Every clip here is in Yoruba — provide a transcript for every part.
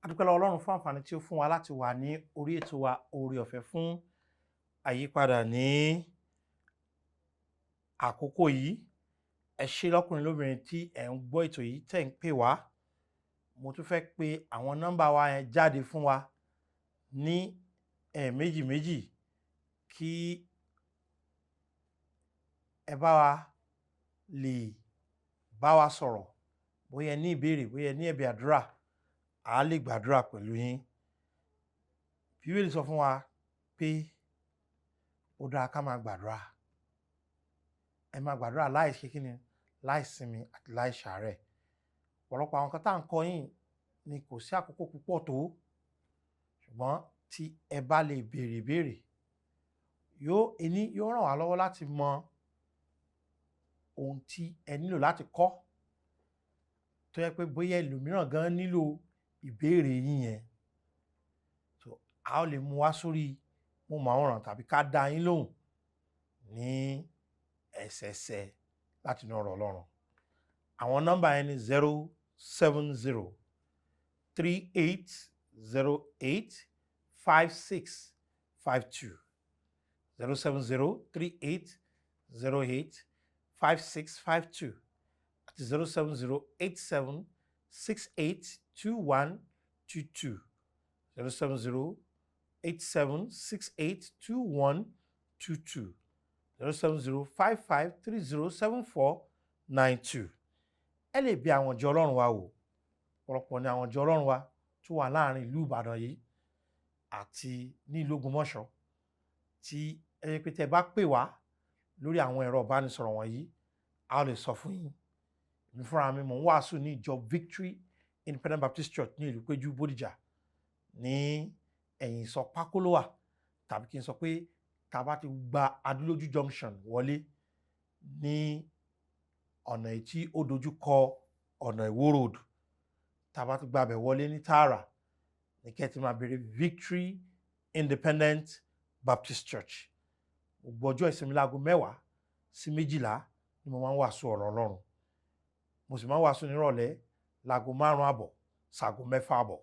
A dúpẹ́ lọ́wọ́ Ọlọ́run fún àǹfààní tí ó fún wa láti wà ní orí ètò wa Oore Ọ̀fẹ́ fún Àyípadà ní àkókò yìí. Ẹ ṣé lọ́kùnrin lóbìnrin tí ẹ̀ ń gbọ́ ètò yìí, tẹ̀ ń pè wá. Mo tún fẹ́ pe àwọn nọ́mbà wa yẹn jáde fún wa ní ẹ̀ẹ̀méjì méjì kí ẹ bá wa lè bá wa sọ̀rọ̀. Bóyá ẹ ní ìbéèrè, bóyá ẹ ní ẹ̀bẹ̀ àdúrà, à á lè gbàdúrà pẹ̀lú yín. Bíbélì sọ fún wa pé ó dáa ká máa gbàdúrà. Ẹ máa gbàdúrà láì ṣe kíni, láì sinmi àti láì ṣàárẹ̀. Ọ̀pọ̀lọpọ̀ àwọn nǹkan tá à ń kọ́ yín ni kò sí àkókò púpọ̀ tó, ṣùgbọ́n tí ẹ bá lè béèrè ìbéèrè, yóò ení yóò ràn wá lọ́wọ́ láti mọ ohun tí ẹ nílò láti kọ́, tó yẹ pé bóyá ẹlòmíràn gan nílò ìbéèrè yín yẹn. So a ó lè mú wá sórí móhùnmáwòrán tàbí ká dá yín lóhùn ní ẹsẹẹsẹ láti inú ọ̀rọ̀ Ọlọ́run. Àwọn nọ́mbà yẹn ni 07038085652, 07038085652 àti 07087682122, 07087682122, 07055307492. Ẹ lè bí àwọn ìjọ Ọlọ́run wa wò. Ọ̀pọ̀lọpọ̀ ní àwọn ìjọ Ọlọ́run wa tó wà láàrin ìlú Ìbàdàn yìí àti ní ìlú Ògbómọ̀ṣọ́, tí ẹ yẹ pé tẹ́ bá pè wá lórí àwọn ẹ̀rọ ìbánisọ̀rọ̀ wọ̀nyí, a ó lè sọ fún yín. Èmi fúnra mi, mò ń wàásù ní ìjọ Victory Independent Baptist Church ní ìlú Péjú Bódìjà, ní ẹ̀yìn ìsọ̀ Pákólówà, tàbí kí n sọ pé tá a bá ti gba Adúlójú Junction wọlé ní ọ̀nà tí ó dojú kọ ọ̀nà Ìwó Road, tá a bá ti gba abẹ̀ wọlé ní tààrà ní kẹ́ ẹ ti máa béèrè Victory Independent Baptist Church. Gbogbo ọjọ́ ìsinmi, láago 10 sí 12 ni mo máa ń wàásù ọ̀rọ̀ Ọlọ́run. Mo sì máa ń wàásù nírọ̀lẹ́ láago 5:30 sáago 6:30.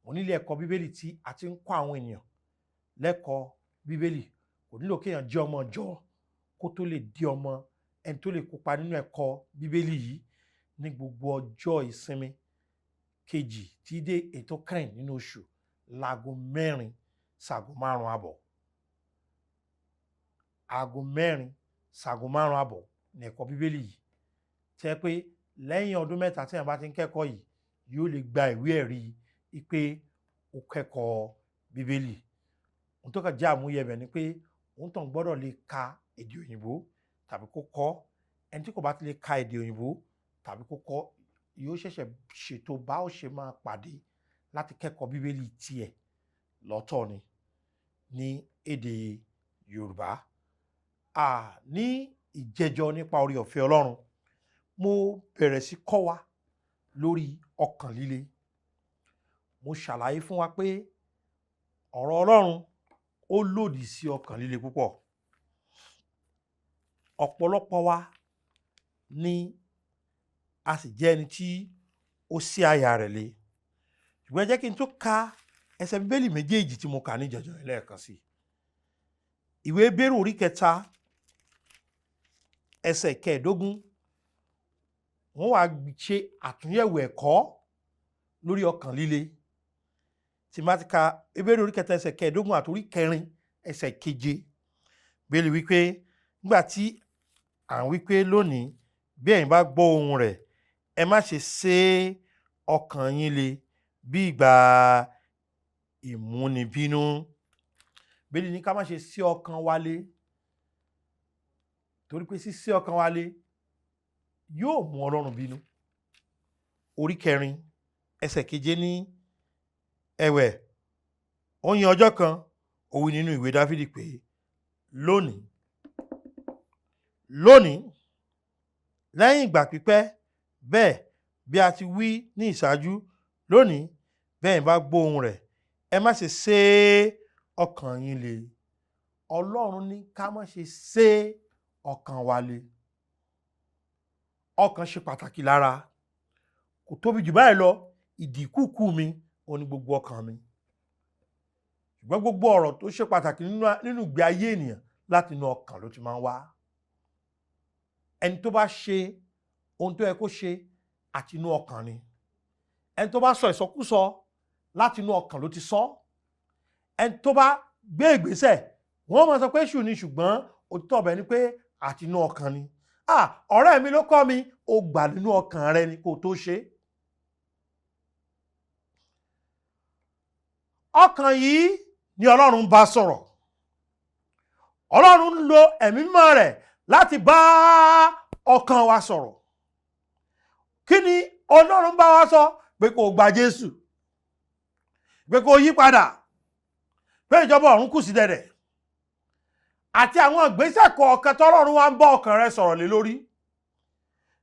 Mo nílé ẹ̀kọ́ Bíbélì tí a ti ń kọ́ àwọn ènìyàn lẹ́kọ̀ọ́ Bíbélì. Kò nílò kéèyàn jẹ́ ọmọ ìjọ kó tó lè di ọmọ ẹni tó lè kópa nínú ẹ̀kọ́ Bíbélì yìí. Ní gbogbo ọjọ́ ìsinmi kejì tí dé ètò kẹrin nínú oṣù, láago 4 sáago 5:30, aago 4 sáago 5:30 ní ẹ̀kọ́ Bíbélì yìí, tẹ́ pé lẹ́yìn ọdún 3 tí èèyàn bá ti ń kẹ́kọ̀ọ́ yìí, yóò lè gba ìwé ẹ̀rí pé ó kẹ́kọ̀ọ́ Bíbélì. Ohun tó kàn jẹ́ àmúyẹ bẹ̀ ni pé òun tàn gbọ́dọ̀ lè ka èdè òyìnbó tàbí kó kọ́. Ẹni tí kò bá ti lè ka èdè òyìnbó tàbí kó kọ́, yóò ṣẹ̀ṣẹ̀ ṣètò bá ó ṣe máa pàdé láti kẹ́kọ̀ọ́ Bíbélì tiẹ̀ lọ́tọ̀ ni ní èdè Yorùbá. Ní ìjẹjọ, nípa oore ọ̀fẹ́ Ọlọ́run, mo bẹ̀rẹ̀ sí kọ́ wa lórí ọkàn líle. Mo ṣàlàyé fún wa pé ọ̀rọ̀ Ọlọ́run ó lòdì sí ọkàn líle púpọ̀. Ọ̀pọ̀lọpọ̀ wa ni a sì jẹ́ ẹni tí ó sí àyà rẹ̀ le. Ṣùgbọ́n ẹ jẹ́ kí n tó ka ẹsẹ̀ Bíbélì méjèèjì tí mo kà ní ìjẹjọ yẹn lẹ́ẹ̀kan sí. Ìwé Hébérù orí 3, ẹsẹ̀ 15, wọ́n wá ṣe àtúnyẹ̀wò ẹ̀kọ́ lórí ọkàn líle. Tí má ti ka Hébérù orí 3, ẹsẹ̀ 15 àti orí 4, ẹsẹ̀ 7, Bíbélì wípé, nígbà tí à ń wípé, "Lónìí, bí ẹ̀yin bá gbọ́ ohùn rẹ̀, ẹ má ṣe sé ọkàn yín le bí ìgbà ìmúnibínú." Bíbélì ní ká má ṣe sé ọkàn wa le, torí pé sísé ọkàn wa le yóò mú Ọlọ́run bínú. Orí 4, ẹsẹ̀ 7 ní ẹ̀wẹ̀, ó yan ọjọ́ kan, ó wí nínú ìwé Dáfídì pé, "Lónìí, lónìí, lẹ́yìn ìgbà pípẹ́, bẹ́ẹ̀ bí a ti wí ní ìṣáájú, lónìí, bẹ́ẹ̀ bá gbọ́ ohùn rẹ̀, ẹ má ṣe sé ọkàn yín le." Ọlọ́run ní ká má ṣe sé ọkàn wa le. Ọkàn ṣe pàtàkì lára. Kò tóbi jù báyìí lọ, ìdíkùkù mi Ó ní gbogbo ọkàn mi. Ṣùgbọ́n gbogbo ọ̀rọ̀ tó ṣe pàtàkì nínú ìgbé ayé ènìyàn, láti inú ọkàn ló ti máa ń wá. Ẹni tó bá ṣe ohun tó yẹ kó ṣe, àti inú ọkàn ni. Ẹni tó bá sọ ìsọkúsọ, láti inú ọkàn ló ti sọ. Ẹni tó bá gbé ìgbésẹ̀, wọ́n máa sọ pé èṣù ni, ṣùgbọ́n òtítọ́ ọbẹ̀ ni pé àti inú ọkàn ni. Ah, ọ̀rẹ́ mi ló kọ́ mi. Ó gbà nínú ọkàn rẹ ni kó tó ṣe. Ọkàn yìí ni Ọlọ́run bá sọ̀rọ̀. Ọlọ́run ń lo ẹ̀mí mímọ́ rẹ̀ láti bá ọkàn wa sọ̀rọ̀. Kí ni Ọlọ́run bá wa sọ? Pé kó gba Jésù, pé kó yí padà, pé ìjọba ọ̀run kù sí dẹ̀dẹ̀, àti àwọn ìgbésẹ̀ kọ̀ọ̀kan tọ́lọ́run wa ń bá ọkàn rẹ sọ̀rọ̀ lé lórí.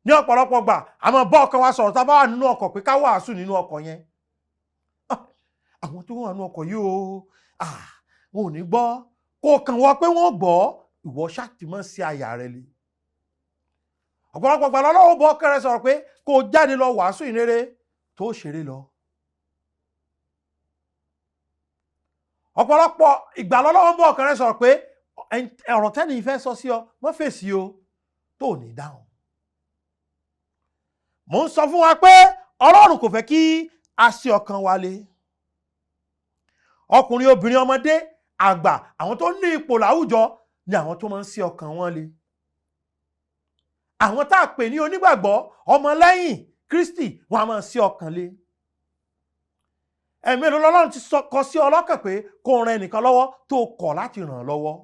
Ní ọ̀pọ̀lọpọ̀ gbà, a máa bá ọkàn wa sọ̀rọ̀ tá a bá wà nínú ọkọ̀, pé ká wàásù nínú ọkọ̀ yẹn. Àwọn tó wà nínú ọkọ̀ yìí o, wọn ò ní gbọ́. Kò kàn wọ́n pé wọ́n gbọ́, ìwọ ṣáà sí àyà rẹ le. Ọ̀pọ̀lọpọ̀ gbà lọ́lọ́run bá ọkàn rẹ sọ̀rọ̀ pé kó o jáde lọ wàásù ìrere, tó ṣeré lọ. Ọ̀pọ̀lọpọ̀ ìgbà lọ́lọ́run bá ọkàn rẹ sọ̀rọ̀ pé ọ̀rọ̀ tẹ́ni ìfẹ́ sọ sí ọ, má fèsì o, tó ní dáhùn. Mò ń sọ fún wa pé Ọlọ́run kò fẹ́ kí a ṣí ọkàn wa le. Ọkùnrin, obìnrin, ọmọdé, àgbà, àwọn tó ní ipò láwùjọ ni àwọn tó máa ń ṣí ọkàn wọn le. Àwọn tá a pè ní onígbàgbọ́, ọmọlẹ́yìn Kristi, wọn a máa ṣí ọkàn le. Ẹ̀mí Ọlọ́run ti kọ sí ọlọ́kàn pé kó ran ẹnìkan lọ́wọ́, tó kọ̀ láti ràn án lọ́wọ́.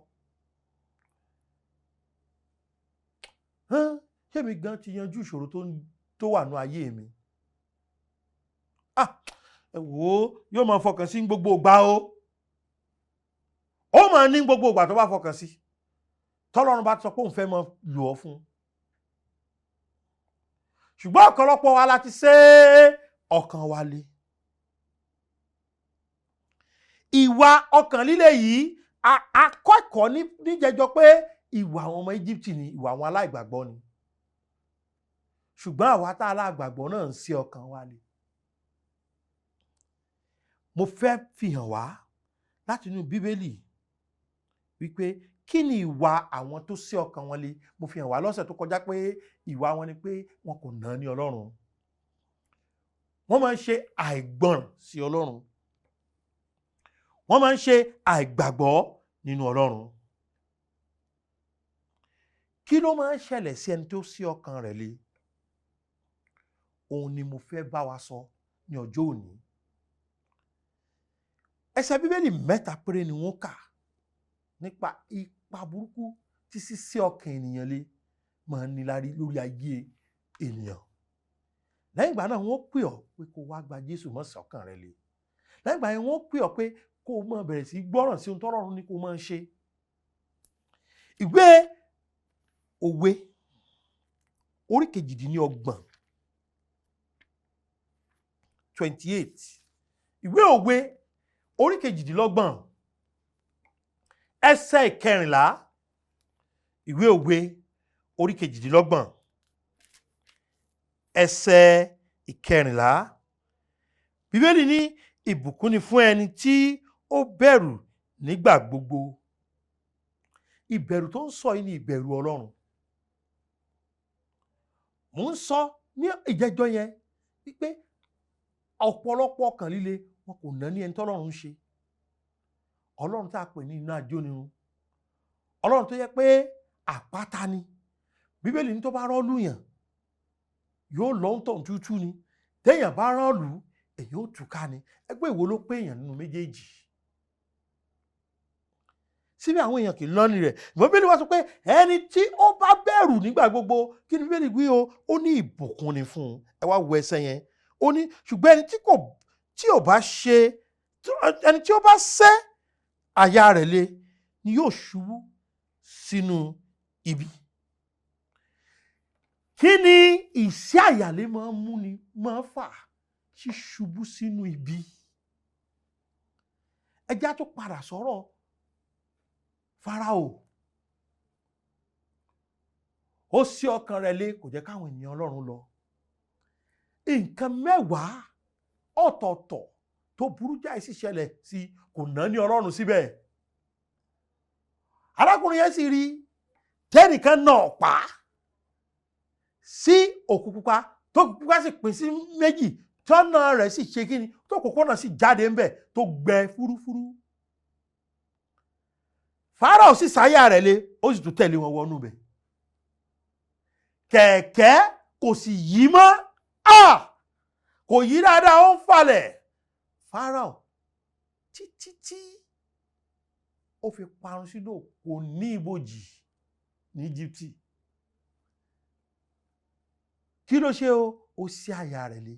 Ṣé mi gan ti yanjú ìṣòro tó wà nú ayé mi? Ẹ wò ó, yóò máa fọkàn sí gbogbo ìgbà o. Ó máa ní gbogbo ìgbà tó bá fọkàn sí, tọ́lọ́run bá sọ pé òun fẹ́ máa lò ọ́ fún. Ṣùgbọ́n ọ̀pọ̀lọpọ̀ wa la ti ṣe ọkàn wa le. Ìwà ọkàn líle yìí, akọ́kọ́ níjẹjọ pé ìwà àwọn ọmọ Íjíbítì ni, ìwà àwọn aláìgbàgbọ́ ni. Ṣùgbọ́n àwa tá aláìgbàgbọ́ náà ń ṣe ọkàn wa le. Mo fẹ́ fi hàn wá láti inú Bíbélì wípé kí ni ìwà àwọn tó ṣe ọkàn wọn le. Mo fi hàn wá lọ́sẹ̀ tó kọjá pé ìwà wọn ni pé wọn kò náání Ọlọ́run. Wọ́n máa ń ṣe àìgbọràn sí Ọlọ́run. Wọ́n máa ń ṣe àìgbàgbọ́ nínú Ọlọ́run. Kí ló máa ń ṣẹlẹ̀ sí ẹni tó ṣí ọkàn rẹ̀ le? Òun ni mo fẹ́ bá wa sọ ní ọjọ́ òní. Ẹsẹ̀ Bíbélì mẹ́ta péré ni wọ́n kà nípa ipa burúkú tí ṣíṣí ọkàn ènìyàn le máa ń ní lárí lórí ayé ènìyàn. Lẹ́yìn ìgbà náà, wọ́n pè ọ́ pé kó wá gba Jésù, mọ́ sí ọkàn rẹ le. Lẹ́yìn ìgbà yẹn, wọ́n pè ọ́ pé kó o máa bẹ̀rẹ̀ sí gbọ́ràn sí ohun tọ́lọ́run ní kó o máa ṣe. Ìwé Òwe orí 28, 28. Ìwé Òwe orí 28, ẹsẹ̀ 14. Ìwé Òwe orí 28, ẹsẹ̀ 14. Bíbélì ní ìbùkún ni fún ẹni tí ó bẹ̀rù nígbà gbogbo. Ìbẹ̀rù tó ń sọ yìí ni ìbẹ̀rù Ọlọ́run. Mò ń sọ ní ìjẹ́jọ́ yẹn wípé ọ̀pọ̀lọpọ̀ ọkàn líle, wọn kò ná ní ẹni tọ́lọ́run ń ṣe. Ọlọ́run tá a pè ní iná ajónirun. Ọlọ́run tó yẹ pé àpáta ni. Bíbélì ní tó bá rọ́ọ̀lù yàn, yóò lọ ń tọ̀ tútù ni. Téèyàn bá rọ́ọ̀lù, èyàn ó túká ni. Ẹgbẹ́ ìwo ló pé èèyàn nínú méjèèjì. Síbẹ̀ àwọn èèyàn kì í lọ́ni rẹ̀. Ìwọ Bíbélì wá sọ pé ẹni tí ó bá bẹ̀rù nígbà gbogbo, kí ni Bíbélì wí o? Ó ní ìbùkún ni fún un. Ẹ wá wo ẹsẹ̀ yẹn. Ó ní ṣùgbọ́n ẹni tí kò tí ò bá ṣe, ẹni tí ó bá sẹ́ àyà rẹ̀ le ni yóò ṣubú sínú ibi. Kí ni ìṣẹ́ àyàlé máa ń mú ni máa ń fà ṣíṣubú sínú ibi? Ẹ já tó padà sọ̀rọ̀ Fáráò. Ó ṣí ọkàn rẹ̀ lé, kò jẹ́ káwọn ènìyàn Ọlọ́run lọ. Nǹkan mẹ́wàá ọ̀tọ̀ọ̀tọ̀ tó burú jáì sì ṣẹlẹ̀ sí kò ná ní Ọlọ́run síbẹ̀. Arákùnrin yẹn sì rí tẹ́nìkan náà pa sí òkú pupa, tó pupa sì pín sí méjì, tọ́nà rẹ̀ sì ṣe kíni, tó kókó náà sì jáde ńbẹ̀ tó gbẹ fúrúfúrú. Fáráò sì sáyà rẹ̀ lé, ó sì tún tẹ̀lé wọn wọnú bẹ̀. Kẹ̀kẹ́ kò sì yí mọ́, kò yí dáadáa, ó ń falẹ̀. Fáráò títí tí ó fi parun sínú, kò ní ibojì ní Íjíbítì. Kí ló ṣe o? Ó sí àyà rẹ̀ lé.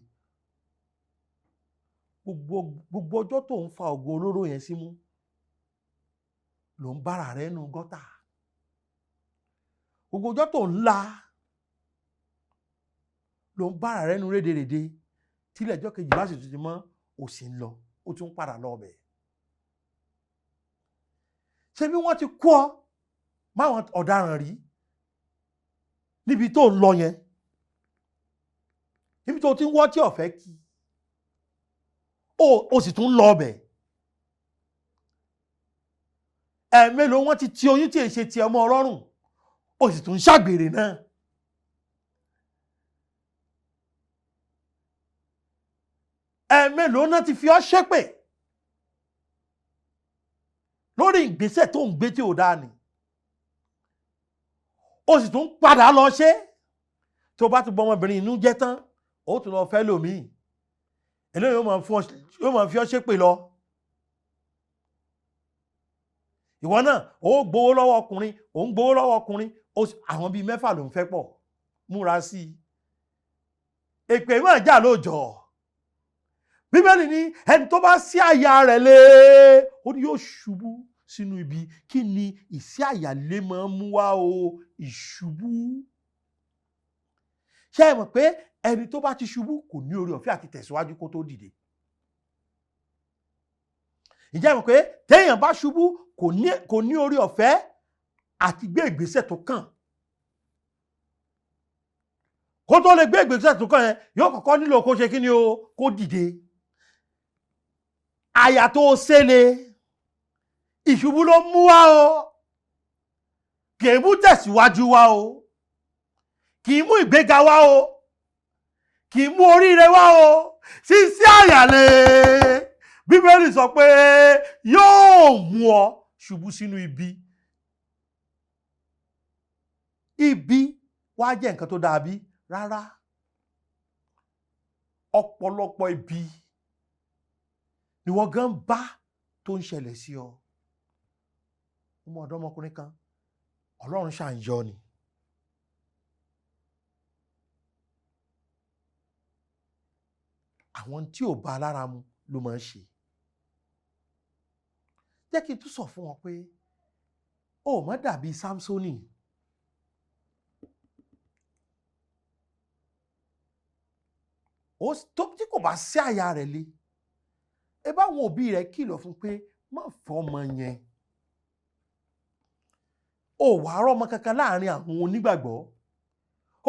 Gbogbo ọjọ́ tó ń fa ògùn olóró yẹn símú ló ń bára rẹ̀ nù gọ́tà. Gbogbo ọjọ́ tó ń la ló ń bára rẹ̀ nù rédèrèdè. Tílẹ̀ ọjọ́ kejì bá sì tún ti mọ́, ó sì ń lọ, ó tún padà lọ ọbẹ̀. Ṣé bí wọ́n ti kú ọ máwọn ọ̀daràn rí níbi tó ń lọ yẹn, níbi tó ti ń wọ́ tí ọ̀fẹ́ kí o sì tún lọ ọbẹ̀. Ẹ̀ẹ̀mélòó wọ́n ti ti oyún tí èṣe ti ọmọ ọlọ́run, o sì tún ṣàgbèrè náà. Ẹ̀ẹ̀mélòó náà ti fi ọ́ ṣépè lórí ìgbésẹ̀ tó ń gbé tí ò dáa ni, o sì tún padà lọ ṣe. Tó bá ti bọ ọmọbìnrin inú jẹ́ tán, ó tún lọ fẹ́ lòmíì, eléyìí yóò máa fi ọ́ ṣépè lọ. Ìwọ náà ó gbowó lọ́wọ́ ọkùnrin, ó ń gbowó lọ́wọ́ ọkùnrin, àwọn bíi mẹ́fà ló ń fẹ́ pọ̀. Múra sí i, èpè máa jà lóòjọ́. Bíbélì ní ẹni tó bá sí àyà rẹ̀ lé, ó ní yóò ṣubú sínú ibi. Kí ni ìsí àyà lé máa ń mú wá o? Ìṣubú. Ṣé ẹ mọ̀ pé ẹni tó bá ti ṣubú kò ní oore ọ̀fẹ́ àti tẹ̀síwájú kó tó dìde? Ǹjẹ́ ẹ mọ̀ pé téèyàn bá ṣubú kò ní oore ọ̀fẹ́ àti gbé ìgbésẹ̀ tó kàn? Kó tó lè gbé ìgbésẹ̀ tó kàn yẹn, yóò kọ́kọ́ nílò kó ṣe kí ni o, kó dìde. Àyà tó ṣẹlẹ̀, ìṣubú ló mú wá o, kì í mú tẹ̀síwájú wá o, kì í mú ìgbéga wá o, kì í mú oríire wá o. Sísí àyàlè, Bíbélì sọ pé yóò mú ọ ṣubú sínú ibi. Ibi wá jẹ́ nǹkan tó dáa bí? Rárá. Ọ̀pọ̀lọpọ̀ ibi ni wọ́n gan bá tó ń ṣẹlẹ̀ sí ọ. Ọmọ ọ̀dọ́mọkùnrin kan, Ọlọ́run ṣàǹyọ ni. Àwọn tí ò bá lára mu ló máa ń ṣe. Jẹ́ kí n tún sọ fún wọn pé ó má dàbí Sámsónì. Tí kò bá sí àyà rẹ̀ le, ẹ bá àwọn òbí rẹ̀ kìlọ̀ fún pé má fọmọ yẹn. Ó wà á rọ́mọ kankan láàrin àwọn onígbàgbọ́,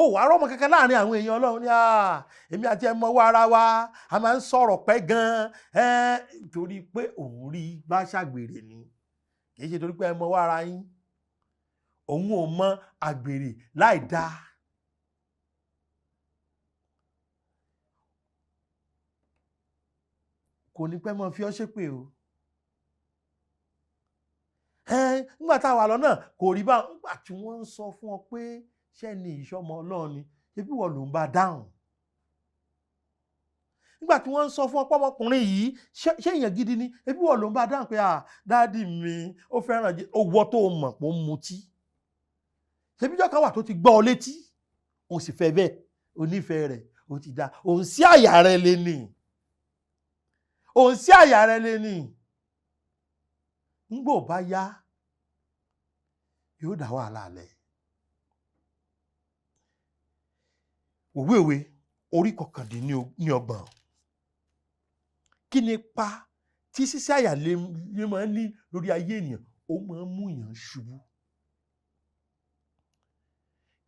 ó wà á rọ́mọ kankan láàrin àwọn èèyàn Ọlọ́run ní èmi àti ẹ mọwọ́ ara wa, a máa ń sọ̀rọ̀ pẹ́ gan-an, torí pé òun rí bá ṣàgbèrè ni, kì í ṣe torí pé ẹ mọwọ́ ara yín. Òun ò mọ àgbèrè láì dáa. Kò ní pẹ́ mọ́ fi ọ́ ṣépè o. Nígbà tá a wà lọ́nà kò rí bá, nígbà tí wọ́n ń sọ fún ọ pé ṣé ni ìṣọmọ Ọlọ́run ni, ṣebí wọ́n ló ń bá dáhùn. Nígbà tí wọ́n ń sọ fún ọ pé ọmọkùnrin yìí ṣé èèyàn gidi ni, ṣebí wọ́n ló ń bá dáhùn pé dáàdì mi ó fẹ́ràn owó tó mọ̀ pé ó ń mutí. Ṣebí ìjọ́ kan wà tó ti gbọ́ ọ létí, o sì fẹ́ bẹ́ẹ̀, o nífẹ̀ẹ́ rẹ̀, o ti dá, òun sí àyà rẹ̀ lé ní. Òun sí àyà rẹ̀ lé ní. Ngbò bá yá, yóò dá wàhálà lẹ̀. Òwe òwe orí 29. Kí ni ipa tí sísí àyà lé máa ń ní lórí ayé ènìyàn? Ó máa ń mú èèyàn ṣubú.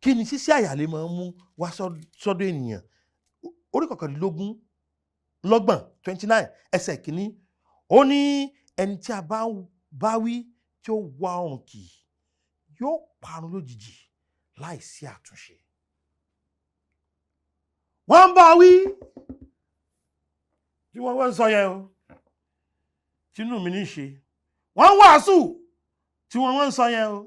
Kí ni sísí àyà lé máa ń mú wá sọ́dọ̀ ènìyàn? Orí 29 ìkọkàndínlọ́gbọ̀n 29 ẹsẹ̀ kìíní, ó ní ẹni tí a bá wí tí ó wá ọrùn kì yóò parun lójijì láìsí àtúnṣe. Wọ́n ń bá wí tí wọ́n wọ́n ń sọ yẹn o, tínú mi ní í ṣe. Wọ́n ń wàásù tí wọ́n wọ́n ń sọ yẹn o.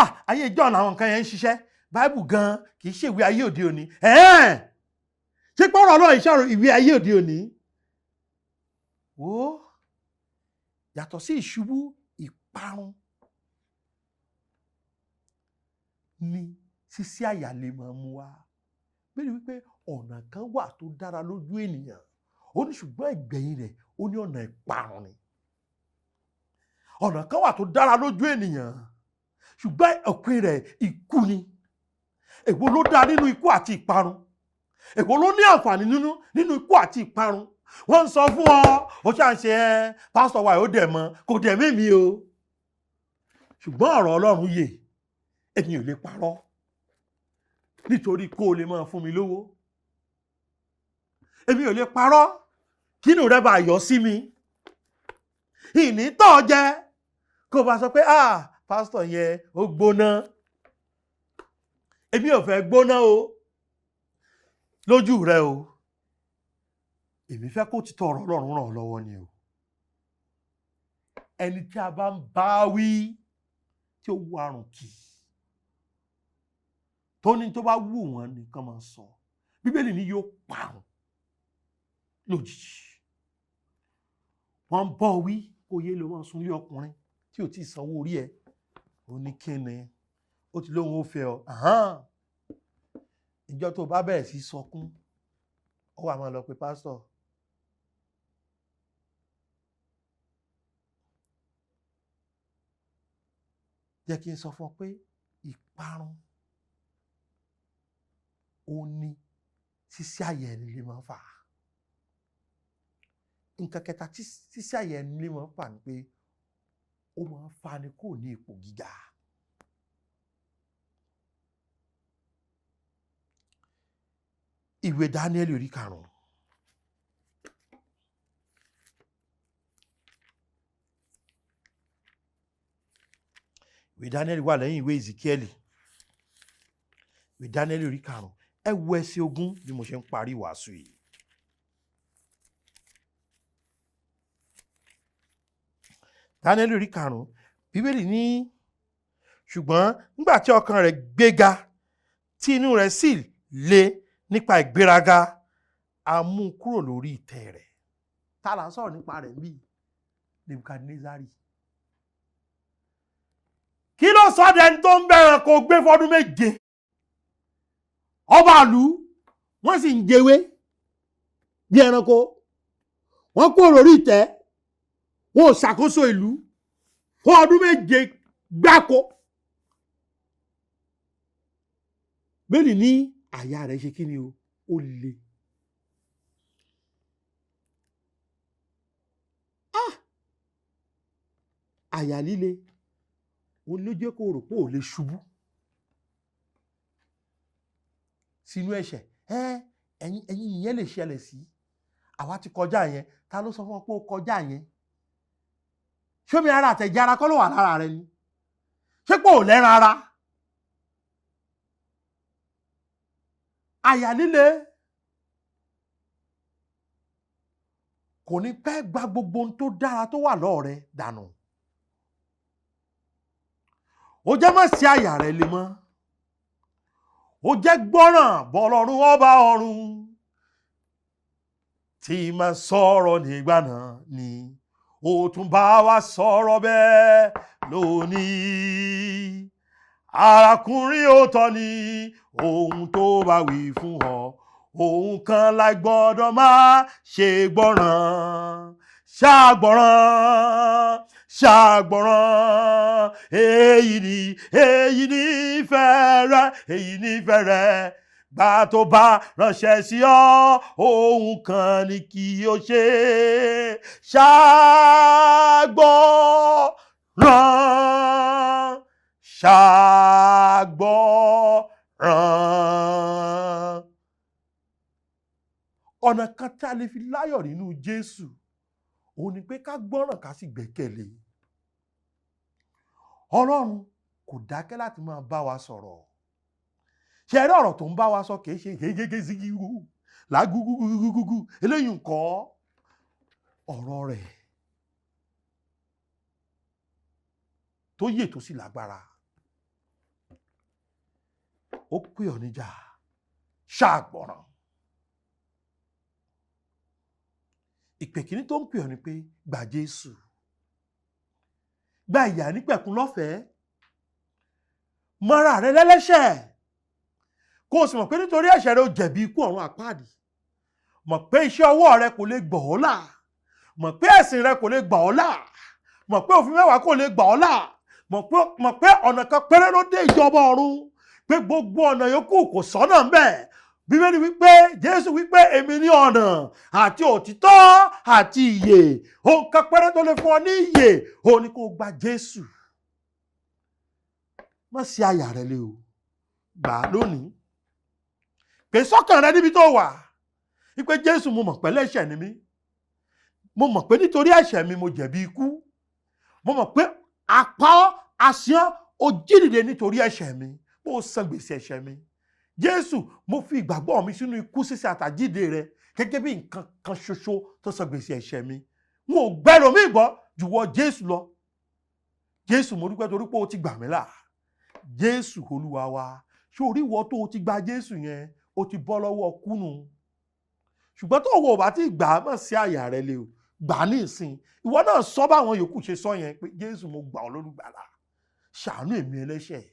Ah, ayé ìjọ làwọn nǹkan yẹn ń ṣiṣẹ́. Báíbù gan kì í ṣèwé ayé òde òní. Ṣé pọ́nrọ̀ Ọlọ́run ìṣòro ìwé ayé òde òní? Wo yàtọ̀ sí ìṣubú, ìparun ni ṣíṣí àyà lè máa mú wá. Bẹ́ẹ̀ ni wípé ọ̀nà kan wà tó dára lójú ènìyàn, ó ní ṣùgbọ́n ìgbẹ̀yìn rẹ̀ ó ní ọ̀nà ìparun ni. Ọ̀nà kan wà tó dára lójú ènìyàn, ṣùgbọ́n òpin rẹ̀ ikú ni. Èwo ló dáa nínú ikú àti ìparun? Èwo ló ní àǹfààní nínú ikú àti ìparun? Wọ́n ń sọ fún ọ, ó ṣáà ń ṣe ẹ́, pásítọ̀ wa ó dẹ̀ mọ́, kò dẹ̀ mímí o. Ṣùgbọ́n ọ̀rọ̀ Ọlọ́run yè, èmi ò lè parọ́ nítorí kó o lè máa fún mi lówó. Èmi ò lè parọ́ kínú rẹ bá yọ sí mi. Ìní tọ́ jẹ kó o bá sọ pé ah pásítọ̀ yẹn ó gbóná. Èmi ò fẹ́ gbóná o lójú rẹ o. Èmi fẹ́ kó títọ́ ọ̀rọ̀ Ọlọ́run ràn ọ́ lọ́wọ́ ni o. Ẹni tí a bá ń bá wí tí ó wọ àrùn kì tó ní tó bá wù wọ́n nìkan máa sọ, Bíbélì ni yóò parun lójijì. Wọ́n ń bọ̀ wí kó yé ló máa sunlé ọkùnrin tí ò tí ì sanwó orí ẹ̀. Ó ní kíni ó ti lóun ó fẹ́ ọ. Ìjọ tó bá bẹ̀rẹ̀ sí sọkún, ó wà máa lọ pé pásítọ̀. Jẹ́ kí n sọ fún ọ pé ìparun ó ní ṣíṣí àyà ẹni lè máa fà. Nǹkan kẹta tí ṣíṣí àyà ẹni lè máa fà ni pé ó máa ń fani kúrò ní ipò gíga. Ìwé Dáníẹ́lì orí 5. Ìwé Dáníẹ́lì wà lẹ́yìn ìwé Ezekiẹ́lì. Ìwé Dáníẹ́lì orí 5. Ẹ wo ẹsẹ̀ 20 bí mo ṣe ń parí ìwàásù yìí. Dáníẹ́lì orí 5, Bíbélì ní ṣùgbọ́n nígbà tí ọkàn rẹ̀ gbéga tí inú rẹ̀ sì le nípa ìgbéraga, a mú un kúrò lórí ìtẹ́ rẹ̀. Ta là ń sọ̀rọ̀ nípa rẹ̀ níbí? Nebukadnezari. Kí ló sọ dẹni tó ń bẹ̀rẹ̀ kó gbé fọdún 7? Ọba ìlú wọ́n sì ń jẹwé bí ẹranko. Wọ́n kúrò lórí ìtẹ́, wọn ò ṣàkóso ìlú fún ọdún 7 gbáko. Bẹ́ẹ̀ni ní àyà rẹ̀ ṣe kí ni o, ó le. Ah! Àyà líle, òun ló jẹ́ kó rò pé ò lè ṣubú sínú ẹ̀ṣẹ̀. Ẹ̀yin ìyẹn lè ṣẹlẹ̀ sí. Àwa ti kọjá yẹn. Ta ló sọ fún ọ pé ó kọjá yẹn? Ṣómi ara àtẹ̀jẹ́ ara kọ́ ló wà lára rẹ ni? Ṣé pé ò lẹ́ran ara? Àyà líle kò ní pẹ́ gba gbogbo ohun tó dára tó wà lọ́ọ̀ rẹ dànù. Ó jẹ́ má sí àyà rẹ le mọ́. Ó jẹ́ gbọ́ràn bọ́lọ́run ọba ọ̀run tí máa sọ̀rọ̀ nígbà náà ni ó tún bá wa sọ̀rọ̀ bẹ́ẹ̀ lónìí. Arákùnrin òótọ́ ni ohun tó bá wí fún ọ, ohun kan láì gbọ́dọ̀ máa ṣe gbọ́ràn. Ṣàgbọ́ràn, ṣàgbọ́ràn, èyí ni ìfẹ́ rẹ, èyí ni ìfẹ́ rẹ. Gbà tó bá ránṣẹ́ sí ọ, ohun kan ni kí o ṣe. Ṣàgbọ́ràn, ṣàgbọ́ràn. Ọ̀nà kan tí a lè fi láyọ̀ nínú Jésù òun ni pé ká gbọ́ràn ká sì gbẹ́kẹ̀lé. Ọlọ́run kò dákẹ́ láti máa bá wa sọ̀rọ̀. Ṣe eré ọ̀rọ̀ tó ń bá wa sọ kìí ṣe gégége zigiru làgúgúgúgúgú eléyìí nǹkan ọ̀rọ̀ rẹ̀ tó yè tó sì lágbára. Ó pè ọ́ níjà, ṣàgbọ̀ràn. Ìpè kíní tó ń pè ọ́ ni pé gba Jésù, gba ìyà nípẹ̀kun lọ́fẹ̀ẹ́, mọ́ra rẹ lẹ́lẹ́ṣẹ̀, kó o sì mọ̀ pé nítorí ẹ̀ṣẹ̀ rẹ o jẹ̀bi ikú ọ̀run àpáàdì. Mọ̀ pé iṣẹ́ ọwọ́ rẹ kò lè gbọ̀ ọ́ là, mọ̀ pé ẹ̀sìn rẹ kò lè gbà ọ́ là, mọ̀ pé òfin mẹ́wàá kò lè gbà ọ́ là, mọ̀ pé ọ̀nà kan péré ló dé ìjọba ọ̀run, pé gbogbo ọ̀nà yòókù kò sọ́nà ń bẹ̀. Bíbélì wípé Jésù wípé èmi ní ọ̀nà àti òtítọ́ àti ìyè. Ohun kan péré tó lè fún ọ ní ìyè òun ni kó o gba Jésù. Má ṣe àyà rẹ lé o, gbà á lónìí. Pè sọ́kàn rẹ níbi tó wà wípé Jésù, mo mọ̀ pé ẹlẹ́ṣẹ̀ ni mí, mo mọ̀ pé nítorí ẹ̀ṣẹ̀ mi mo jẹ̀bi ikú, mo mọ̀ pé apá àṣìán o jí dìde nítorí ẹ̀ṣẹ̀ mi, mo san gbèsè ẹ̀ṣẹ̀ mi. Jésù, mo fi ìgbàgbọ́ mi sínú ikú ṣíṣe àtàjíǹde rẹ gẹ́gẹ́ bí nǹkan kan ṣoṣo tó san gbèsè ẹ̀ṣẹ̀ mi. N ò gbẹ́rù mi gbọ́ jù wọ Jésù lọ. Jésù, mo dúpẹ́ torí pé o ti gbà mí là. Jésù Olúwa wa, ṣé orí ìwọ tó o ti gba Jésù yẹn, o ti bọ́ lọ́wọ́ kúnnù. Ṣùgbọ́n tó o bá ti gbà á, mọ̀ sí àyà rẹ lé o, gbà á ní ìsìn. Ìwọ náà sọ báwọn yòókù ṣe sọ yẹn pé Jésù, mo gbà ọ́ lólùgbàlà, ṣàánú èmi ẹlẹ́ṣẹ̀.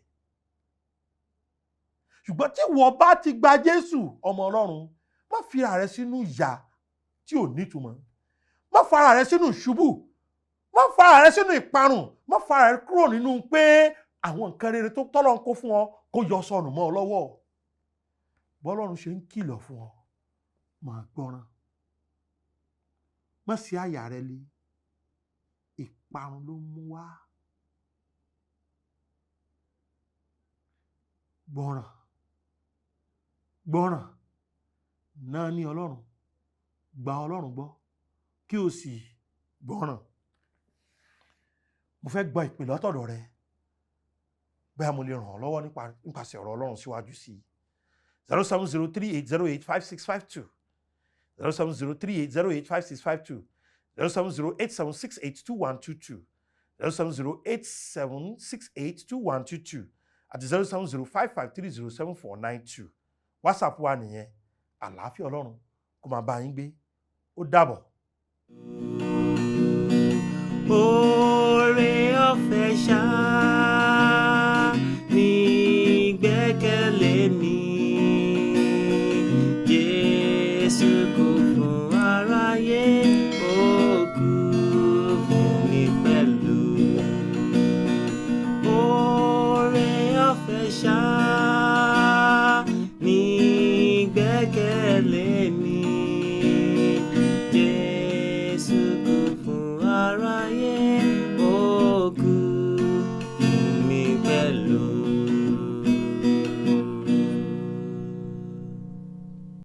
Ṣùgbọ́n tí ìwọ bá ti gba Jésù ọmọ Ọlọ́run, má fi ara rẹ sínú ìyà tí ò nítumọ̀, má fa ara rẹ sínú ìṣubú, má fa ara rẹ sínú ìparun, má fa ara rẹ kúrò nínú pé àwọn nǹkan rere tó tọ́lọ́ ń kó fún ọ kó yọ sọnù mọ́ ọ lọ́wọ́. Bọ́lọ́run ṣe ń kìlọ̀ fún ọ, máa gbọ́ràn, má sí àyà rẹ lé, ìparun ló mú wá. Gbọ́ràn, gbọ́ràn náà ní Ọlọ́run, gba Ọlọ́run gbọ́ kí o sì gbọ́ràn. Mo fẹ́ gba ìpè lọ́tọ̀dọ̀ rẹ, bóyá mo lè ràn ọ́ lọ́wọ́ nípasẹ̀ ọ̀rọ̀ Ọlọ́run síwájú sí i. 07038085652, 07038085652, 07087682122, 07087682122 àti 07055307492. WhatsApp wa nìyẹn. Àlàáfíà Ọlọ́run kó máa bá yín gbé. Ó dàbọ̀. Oore ọ̀fẹ́ ṣá.